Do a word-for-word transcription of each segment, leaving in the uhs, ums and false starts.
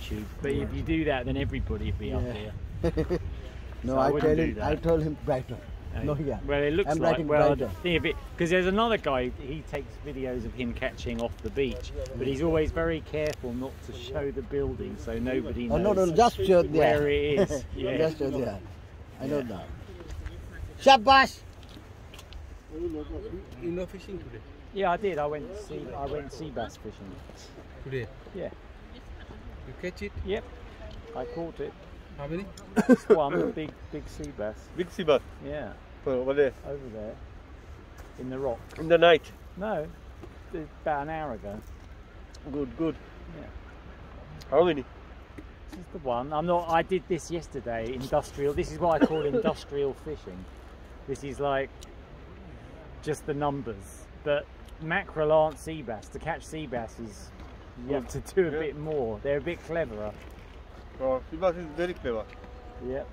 YouTube. But if you do that, then everybody would be up Yeah. here. No, So I I, wouldn't tell do him. that. I told him Brighton. Uh, No, yeah. Well, it looks I'm like writing well, Brighton. Think of it because there's another guy. He takes videos of him catching off the beach, but he's always very careful not to show the building so nobody Oh knows no, no, just show there. Where it is. Yeah. Just show there. I know that. Shabash. You know fishing today? Yeah, I did. I went sea. I went sea bass fishing. Today? Yeah. You catch it? Yep. I caught it. How many? Just one big, big sea bass. Big sea bass. Yeah. Oh, over there. Over there, in the rock. In the night. No, about an hour ago. Good, good. Yeah. How many? This is the one. I'm not. I did this yesterday. Industrial. This is what I call industrial fishing. This is like just the numbers, but mackerel aren't sea bass. To catch sea bass is you have to do a Yeah. bit more. They're a bit cleverer. Oh, sea bass is very clever. Yep.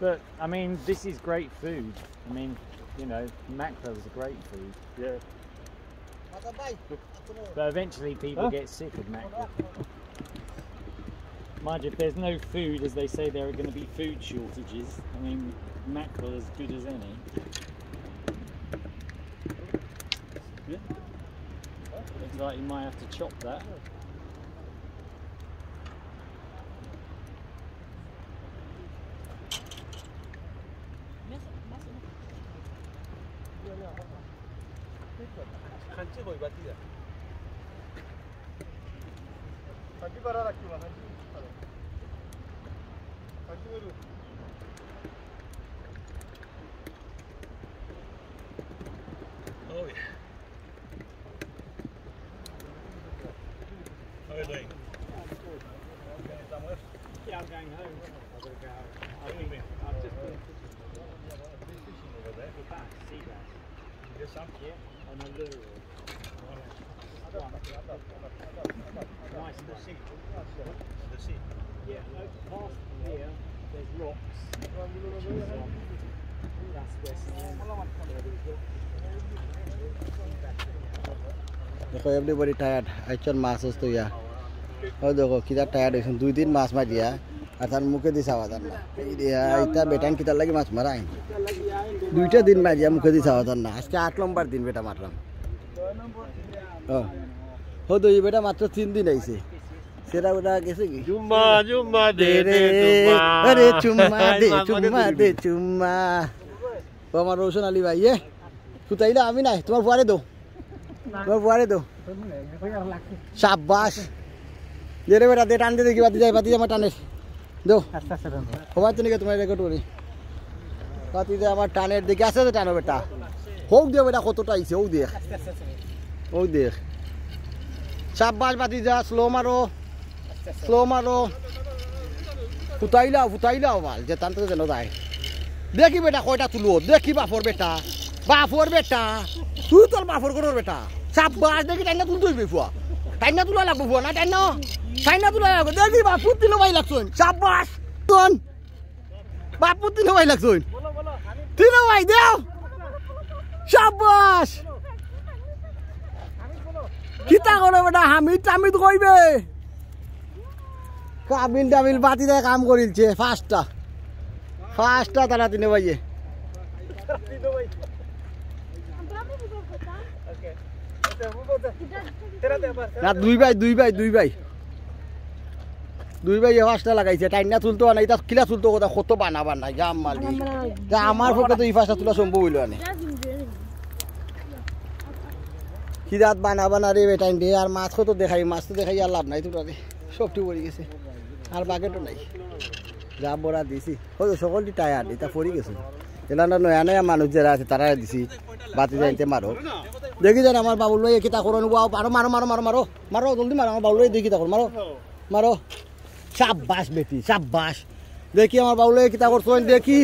But I mean, this is great food. I mean, you know, mackerel is a great food. Yeah. But eventually, people get sick of mackerel. Mind you, if there's no food, as they say, there are going to be food shortages. I mean, mackerel as good as any. Yeah. Looks like you might have to chop that. Oh yeah. How are you doing? Yeah, I'm going home. I've got to go home. I've been, I've just been fishing. Been fishing over there? Sea bass. You get some? Yeah, on a lure. Nice one. The sea. Yeah, uh, past here, there's rocks. Which is, um, that's where some of them, where these rocks. দেখো, everybody tired. আইছন মাছ আস্তা ইয়া। ও দেখো, কিতা টায়ার্ড অইছন। দুই দিন মাছ মারিয়া, আর তান মুখেদি চাওয়া যার না। এই দিয়া, ইতা বেটাইন কিতার লাগি মাছ মারাইন? দুইটা দিন মারিয়া মুখেদি চাওয়া যার না। আজকে আট নম্বর দিন বেটা মারলাম। ও। হো তো, এই বেটা মাত্র তিন দিন আইছে। সেরা বেটা গেছে কি? জুম্মা, জুম্মা, দে, দে, দে, জুম্মা। আরে চুম্মা দে, মা, চুম্মা মা, দে, চুম্মা। ও আমার রোশন আলী ভাই, এ? কোথায় আমি নাই, তোমার ফুয়ারে দেও। তোমার ফুয়ারে দেও। সাব্বাস। দে রে বেটা, দে, টান দে দেখি, বাতি যায়, বাতি যায় আমার টানের। দেও। হবাই তো নাকি তোমার রেকর্ড করি। বাতি যায় আমার টানের, দেখি আছে তো টানো বেটা। হোক দে বেটা, কতটা আইছে, হোক দেখ। হোক দেখ। সাব্বাস বাতি যা, স্লো মারো। স্লো মারো। ফুটাইলাও, ফুটাইলাও মাল, যে টানতে যেন যায়। দেখি বেটা কয়টা তুলো, দেখি বাপর বেটা। বাপর বেটা। তুই তোর বাপর ঘরর বেটা। সাব্বাস, দেখি টাইনা তুলতে অইবে ফুয়া। টাইনা তুলা লাগবো ফুয়া, না টাইনা? টাইনা তুলা লাগবো। দেখি বাপু তিনো ভাই লাগছইন। সাব্বাস। তুন। বাপু তিনো ভাই লাগছইন। তিনো ভাই দেও। সাব্বাস। কিতা করো বেটা, হামিদ টামিদ কইবে। কাবিল ডাবিল বাতি দেয় কাম করিলছে, পাঁচটা। পাঁচটা তারা তিনো ভাইয়ে। না, দুই ভাই, দুই ভাই, দুই ভাই। দুই ভাই এ পাঁচটা লাগাইছে, টাইনা তুলতো না, ইতা কিলা তুলতো কথা, কত বানা বানা, জাম মালি। তা আমার পক্ষে তো ই পাঁচটা তুলা সম্ভব অইলো না। কি জাত বানা বানা রে বেটাইন রে, আর মাছ কত দেখাই, মাছ তো দেখাই আর লাভ নাই তোরা রে, সবটি পড়ি গেছে, আর বাকেটও নাই। যা বড়া দিছি, ওই তো সকলটি টায়ার্ড, ইতা পড়ি গেছে। এলা না নয়া নয়া মানুষ যেরা আছে, তারা দিছি, বাতি যাইতে মারো। দেখি যেন আমার বাবুল ভাই কিতা করইন, ওয়াও, মারো, মারো, মারো, মারো, মারো, মারো, জলদি মারো, আমার বাবুল ভাই দেখি কিতা করইন, মারো, মারো। সাব্বাস বেটি, সাব্বাস। দেখি আমার বাবুল ভাই কিতা করছইন, দেখি।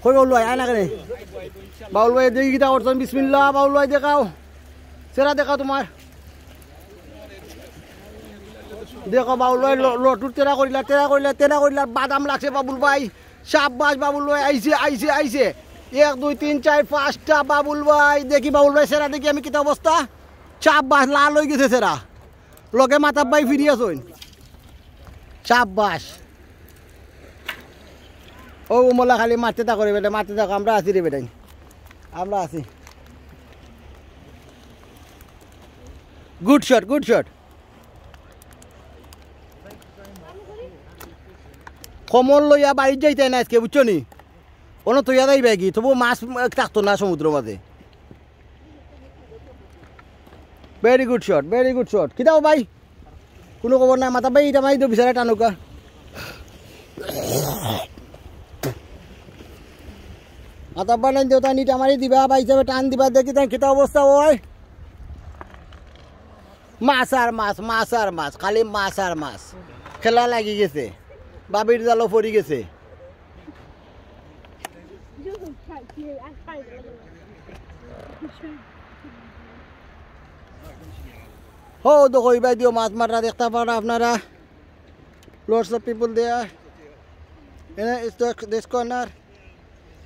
কই বাবুল ভাই, আয় না কেনে? বাবুল ভাই দেখি কিতা করছইন, বিসমিল্লাহ, বাবুল ভাই দেখাও। সেরা দেখাও তোমার। দেখো বাবুল ভাই ল-, লটুর তেরা করিলা, তেরা করিলা, তেরা করিলা, বাদাম লাগছে বাবুল ভাই। সাব্বাস বাবুল ভাই, আইছে, আইছে, আইছে। এক, দুই, তিন, চাইর, পাঁচটা বাবুল ভাই। দেখি বাবুল ভাই সেরা দেখি আমি কিতা অবস্থা। সাব্বাস, লাল অই গেছে সেরা। লগে মাতাব্বাই ফিরি আছইন। সাব্বাস। ও মোল্লা খালি মারতে থাকো রে বেটা, মারতে থাকো, আমরা আছি রে বেটাইন, আমরা আছি। Good shot, good shot. Kamal লইয়া বাড়িত যাইতায় না আইজকে, বুঝছো নি? অনো থইয়া যাইবায় গি, তবু মাছ থাকতো না সমুদ্রর মাঝে। Very good shot, very good shot. কিতা ও ভাই? কুনু খবর নাই, মাতাব্বাই ইটা মারি দিও, বিচারা টানুকা। মাতাব্বাই নাই দিও, তাইন ইটা মারি দিবা, ভাই হিসাবে টান দিবা, দেখি তাইন কিতা অবস্থা অয়। মাছ আর মাছ, মাছ আর মাছ, খালি মাছ আর মাছ। খেলা লাগি গেছে, বাবির জালো পড়ি গেছে। হো দেখো, ইবায় দিও মাছ মারা দেখতা পারা আপনারা। Lots of people there. You know, it's the, this corner.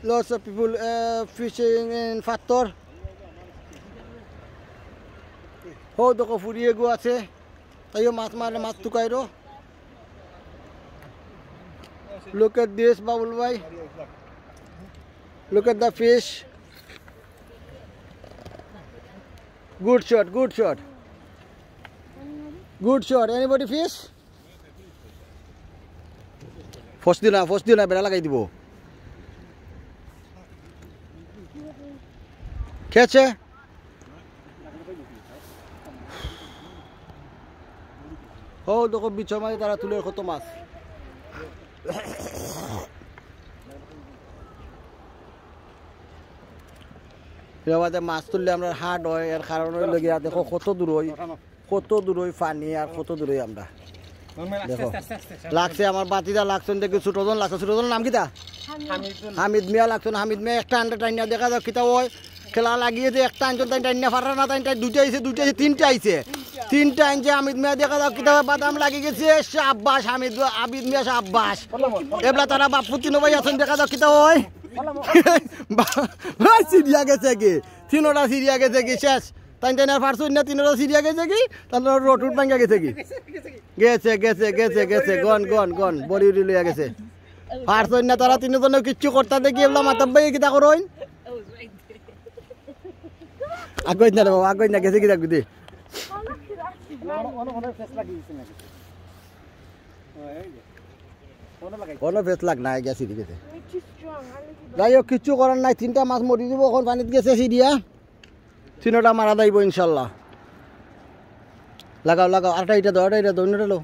Lots of people uh, fishing in Fattor. হো দেখো, ফুরিয়ে গু আছে। তাইও মাছ মারলে মাছ তুকাইরো। Look at this, বাবুল ভাই। Look at the fish. Good shot, good shot. Good shot. Anybody fish? ফস দিও না, ফস দিও না, বেড়া লাগাই দিব। খেয়েছে? ও দেখো, বিচর মাঝে তারা তুলের কত মাছ। এর বাদে মাছ তুললে আমরার হার্ট অয়, এর কারণ অইলো গিয়া দেখো কত দূর অই, কত দূর অই পানি আর কত দূর অই আমরা। দেখো, লাগছে আমার বাতিজা, লাগছে দেখি ছোটজন, লাগছে ছোটজনর নাম কিতা? হামিদ মিয়া লাগছে না, হামিদ মিয়া একটা আন্ডা টাইনা দেখা যাক কিতা অয়। খেলা লাগিয়ে যে একটা আনছইন, তাইন টাইনা পাররা না, তাইন টাইন দুইটা আইছে, দুইটা আইছে, তিনটা আইছে, তিনটা আনছে হামিদ মিয়া, দেখা যাক কিতা বাদাম লাগি গেছে। সাব্বাস হামিদ, হামিদ মিয়া সাব্বাস। এবলা তারা বাপ পুত তিনো ভাই আছইন, দেখা যাক কিতা অয়। বা-, ভাই সিরিয়া গেছে কি? তিনোটা সিরিয়া গেছে কি? শেষ। তাইন টাইন আর পারছইন না, তিনোটা সিরিয়া গেছে কি? তাহলে রোটুট ভাঙ্গা গেছে কি? গেছে, গেছে, গেছে, গেছে, গন, গন, গন, বড়ি উড়ি লইয়া গেছে। পারছইন না তারা তিনোজনে কিচ্ছু করতা দেখি, এবলা মাতাব্বাই কিতা করইন? আগইন না রে বাবা, আগইন না, গেছে কি দেখবি দে। কোনো ফেস লাগ নাই, গেছে, ঠিক আছে। যাই হোক, কিচ্ছু করার নাই, তিনটা মাছ মরি দিব, অখন পানিত গেছে সিরিয়া। তিনোটা মারা যাইব ইনশাল্লাহ। লাগাও, লাগাও, আরেকটা ইটা দাও, আরেকটা ইটা দাও, অন্যটা লও।